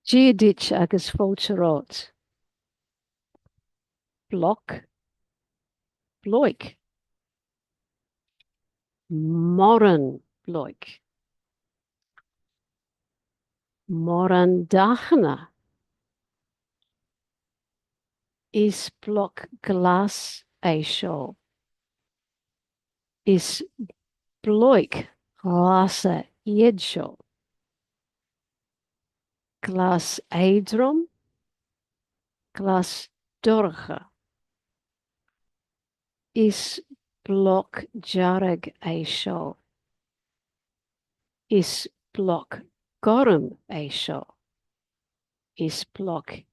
Dia duit agus fáilte romhat. Bloc. Bloic. Mórán bloic. Mórán dathanna. Is bloc glas é seo. Is bloic ghlasa iad seo. Glas éadrom, glas dorcha. Is bloc dearg é seo. Is bloc gorm é seo. Is bloc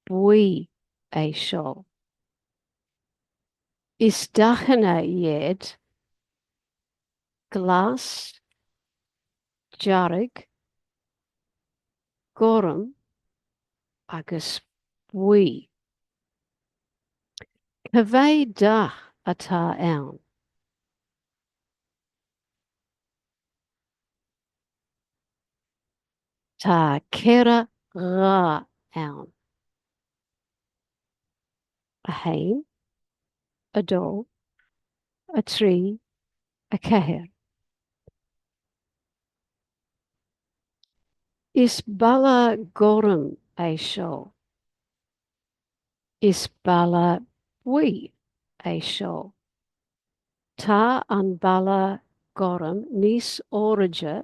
buí é seo. Is dathanna iad glas, dearg, gorm agus buí. Cá mhéad dath atá ann? Tá 4 dhath ann. 1, 2, 3, 4. Is balla gorm é seo. Is balla buí é seo. Tá an balla gorm níos airde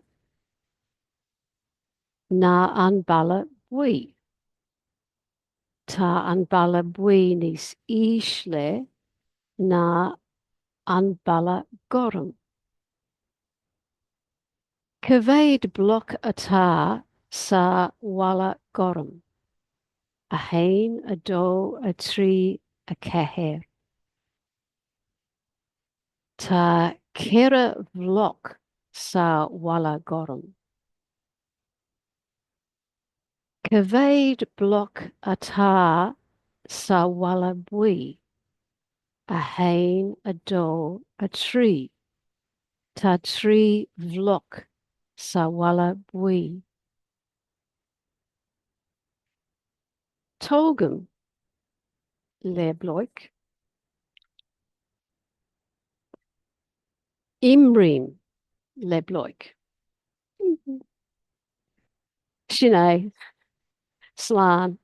ná an balla buí. Tá an balla buí níos ísle ná an balla gorm. Cá mhéad bloc atá sa bhalla gorm? 1, 2, 3, 4. Tá 4 bhloc sa bhalla gorm. Cá mhéad bloc atá sa bhalla buí? 1, 2, 3. Tá 3 bhloc sa bhalla buí. Tógaim le bloic. Imrím le bloic. Sin é. Slán.